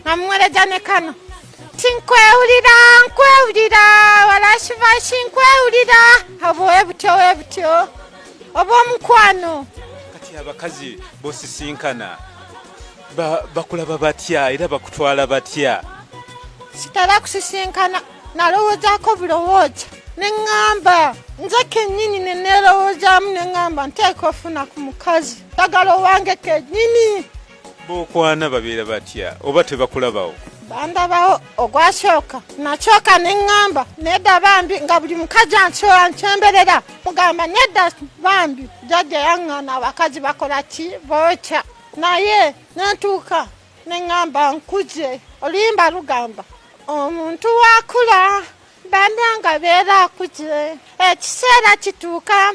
Namuweereza ne kano ti nkwewulira nkwewulira walashivashi nkwewulira oba butyo we butyo oba omukwano. Kati abakazi bosisinkana bakulaba batya era bakutwala batya? Sitera kusisinkana, nalowoozaako bulowooza ne ŋŋamba nze kennyini ne neerowoozaamu ne ŋŋamba nteeka ofuna ku mukazi njagala owange kennyini. Bokwana babeera batya oba tebakulabawo? Bandabawo ogwasooka nakyoka ne ŋŋamba nedda bambi, nga buli mukazi ansemberera mugamba nedda bambi, jjajja yaŋŋaana abakazi bakola ki bookya, naye nentuuka ne ŋŋamba nkuze. Oluyimba lugamba omuntu wakula bannanga beera akuze, ekiseera kituuka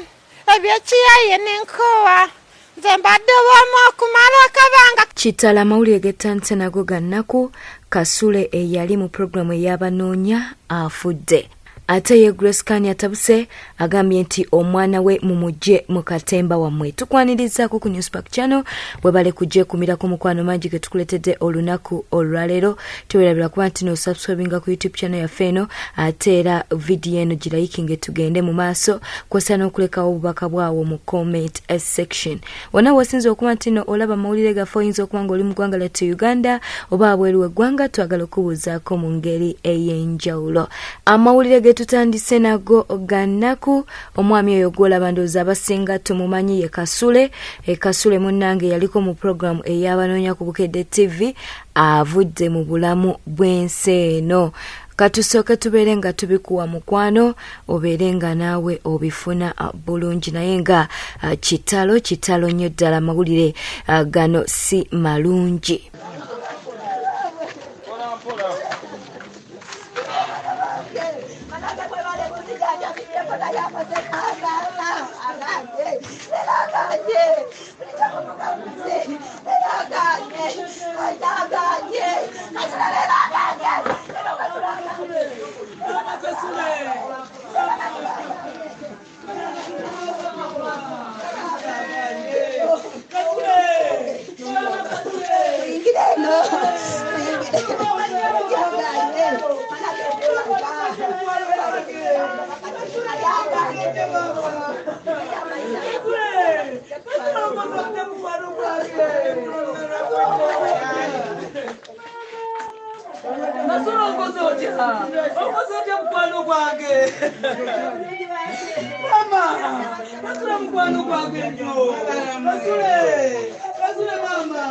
ebyekiyaye n'enkoowa, nze mbadde bwomu okumala akabanga. Kitala amawulire getandise nago ga nnaku. Kasule eyali mu pulogulaamu ey'abanoonya afudde. Ate ye Grace Khan atabuse agambye nti omwana we mumugye mu katemba wammwe. Tukwanirizaako ku Newspark Channel, webale kugyekumira ku mukwano mangi ge tukuleetedde olunaku olwaleero. Tewerabira kuba nti nosubscribinga ku YouTube channel yaffe eno, ate era vidiyo eno girayikinge tugende mu maaso, kwosa n'okulekawo obubaka bwawo mu comment section. Wonna w'osinza okuba nti no olaba amawulire gaffe, oyinza okuba ng'oli mu ggwanga lyattu Uganda oba abweru w'eggwanga, twagala okubuuzaako mu ngeri ey'enjawulo. Amawulire ge tutandise nago ga nnaku. Omwami oyo gw'olaba ndowooza abasinga tumumanyi ye Kasule. Kasule munnange yaliko mu pulogulaamu ey'abanoonya ku Bukedde TV, avudde mu bulamu bw'ensi eno. Katusooke tubeere nga tubikuwa mukwano, obeere nga naawe obifuna bulungi, naye nga kitalo kitalo nnyo ddala. Amawulire gano si malungi. Otya mukwano gwange mama Kasule, mukwano gwange nnyo Kasule, Kasule mama,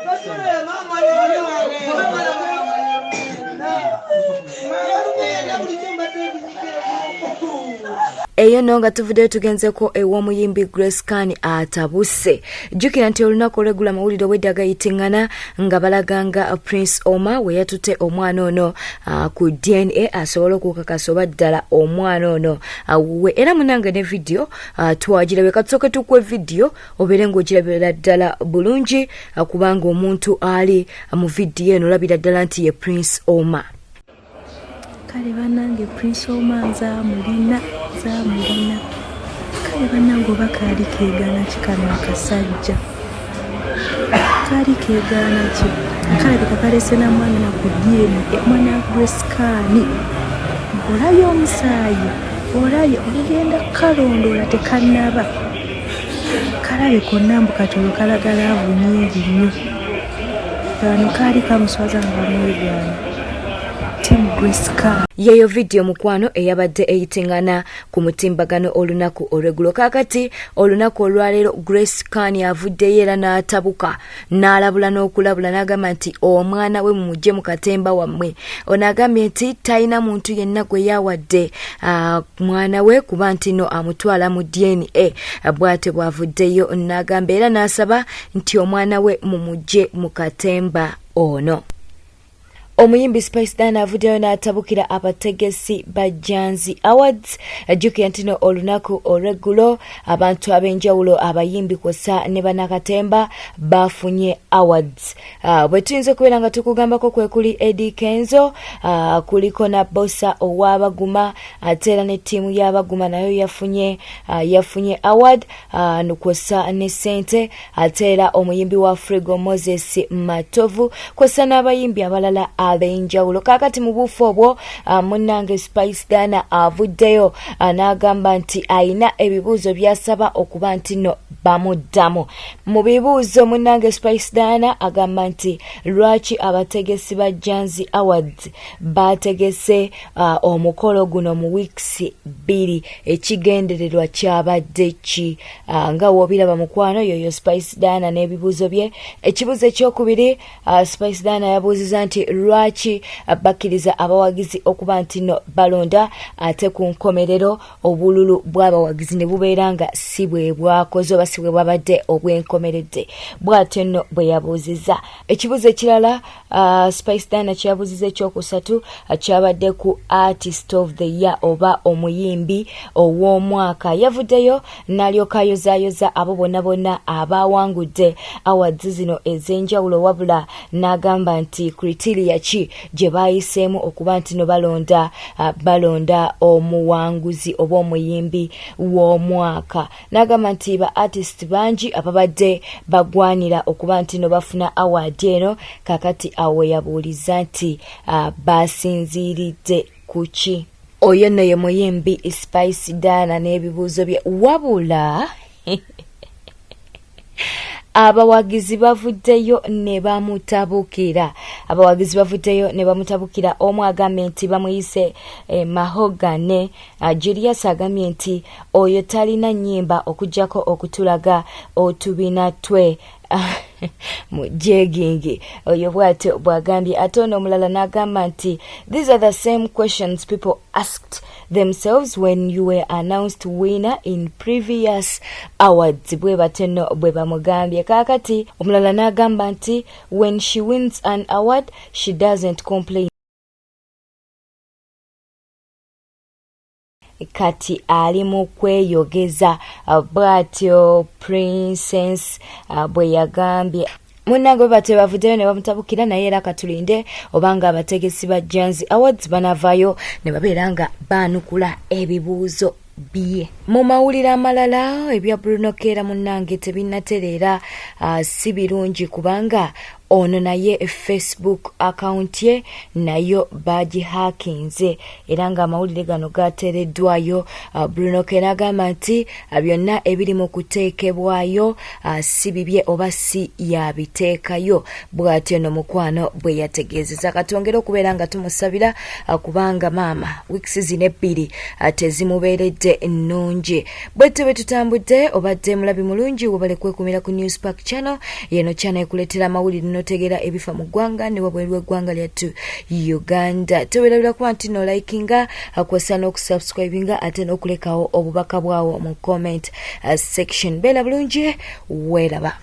Kasule mama, mama. Bulijjo mbadde nkunyigireko. Eyo nno nga tuvuddeyo tugenzeko ew'omuyimbi Grace Khan atabuse. Jjukira nti olunaku olw'eggulu amawulire obwedda gayitiŋŋana nga balaga nga Prince Omar we yatutte omwana ono ku DNA asobole okukakasa oba ddala omwana ono wuwe. Era munange ne vidiyo twagirabye. Katusooke tukuwe vidiyo obeere ng'ogirabira ddala bulungi, kubanga omuntu ali mu vidiyo eno olabira ddala nti ye Prince Omar. Kale bannange, Prince Omar nzamulina, nzamulina. Kale bannange, oba kaali keegaana ki kano akasajja? Kaali keegaana ki? Kalabika kalese na mwana ku DNA, omwana wa Grace Khan. Olabye omusaayi, olabye ogenda kukalondoola tekannaba kalabe konna. Mbu kati olwo kalaga love nnyingi nnyo. Kano kaali kamuswaza nga bamwegaana. Team Grace Khan. Yeeyo vidiyo mukwano eyabadde eyitingana ku mutimbagano olunaku olweggulo. Kaakati olunaku olwaleero Grace Khan avuddeyo era n'atabuka n'alabula n'okulabula n'agamba nti omwana we mumugye mu katemba wammwe. Ono agambye nti talina muntu yenna gwe yawadde mwana we kuba nti no amutwala mu DNA. Bw'atyo bw'avuddeyo n'agamba era n'asaba nti omwana we mumugye mu katemba ono. Omuyimbi Spice Diana avuddeyo n'atabukira abategesi ba Janzi Awards. Jjukira nti no olunaku olw'eggulo abantu ab'enjawulo, abayimbi kw'ossa ne bannakatemba bafunye awards. Bwe tuyinza okubeera nga tukugambako kwe kuli Eddy Kenzo, kuliko na Bosa ow'Abaguma, ate era ne ttiimu y'Abaguma nayo yafunye award, kw'ossa ne ssente, ate era omuyimbi wa Afrigo Moses Matovu kw'ossa n'abayimbi abalala ab'enjawulo. Kaakati mu buufu obwo, munnange Spice Diana avuddeyo n'agamba nti ayina ebibuuzo by'asaba okuba nti nno bamuddamu. Mu bibuuzo munnange Spice Diana agamba nti lwaki abategesi ba Janzi Awards baategese omukolo guno mu weeks 2, ekigendererwa kyabadde ki? Nga w'obiraba mukwano, yoyo Spice Diana n'ebibuuzo bye. Ekibuuzo ekyokubiri, Spice Diana yabuuziza nti lwaki bakkiriza abawagizi okuba nti nno balonda, ate ku nkomerero obululu bw'abawagizi ne bubeera nga si bwe bwakoze oba si bwe bwabadde obwenkomeredde. Bw'atyo nno bwe yabuuzizza. Ekibuuzo ekirala Spice Diana kyeyabuuziza ekyokusatu, kyabadde ku Artist of the Year oba omuyimbi ow'omwaka. Yavuddeyo n'alyoka ayozaayoza abo bonna bonna abawangudde awards zino ez'enjawulo, wabula n'agamba nti criteria ki gye baayiseemu okuba nti no balonda omuwanguzi oba omuyimbi w'omwaka. N'agamba nti ba artist bangi ababadde bagwanira okuba nti no bafuna award eno. Kakati awo yabuuliza nti basinziiridde ku ki? Oyo nno ye muyimbi Spice Diana n'ebibuuzo bye. Wabula abawagizi bavuddeyo ne bamutabukira, abawagizi bavuddeyo ne bamutabukira. Omu agambye nti bamuyise Mahogane. Julius agambye nti oyo talina nnyimba okuggyako okutulaga otubina twe mu jegingi. Oyo bw'atyo bw'agambye. Ate ono omulala n'agamba nti these are the same questions people asked themselves when you were announced winner in previous awards. Bwe batyo nno bwe bamugambye. Kaakati omulala n'agamba nti when she wins an award she doesn't complain, kati ali mu kweyogeza. Bw'atyo Princess bwe yagambye. Munnange, bwe batyo bavuddeyo ne bamutabukira, naye era katulinde obanga abategesi ba Janzi Awards banavaayo ne babeera nga baanukula ebibuuzo bye. Mu mawulire amalala, ebya Bruno Keera munnange tebinnatereera, si birungi, kubanga ono naye Facebook account ye nayo bagihakinze, era ng'amawulire gano gateereddwayo. Bruno Keera agamba nti byonna ebiri mu kuteekebwayo si bibye oba si yabiteekayo. Bw'atyo no mukwano bwe yategeezeza. Katwongere okubeera nga tumusabira, kubanga maama weeks zino ebbiri tezimubeeredde nnungi. Bwetyo bwe tutambudde. Obadde mulabi mulungi, webale kwekumira ku News Park Channel. Yeno channel ekuleetera amawulire n'otegeera ebifa mu ggwanga ne wabweru w'eggwanga lyattu Uganda. Tewerabira kuba nti nolikinga, kw'ossa n'okusubscribinga, ate n'okulekawo obubaka bwawo mu comment section. Beera bulungi, weeraba.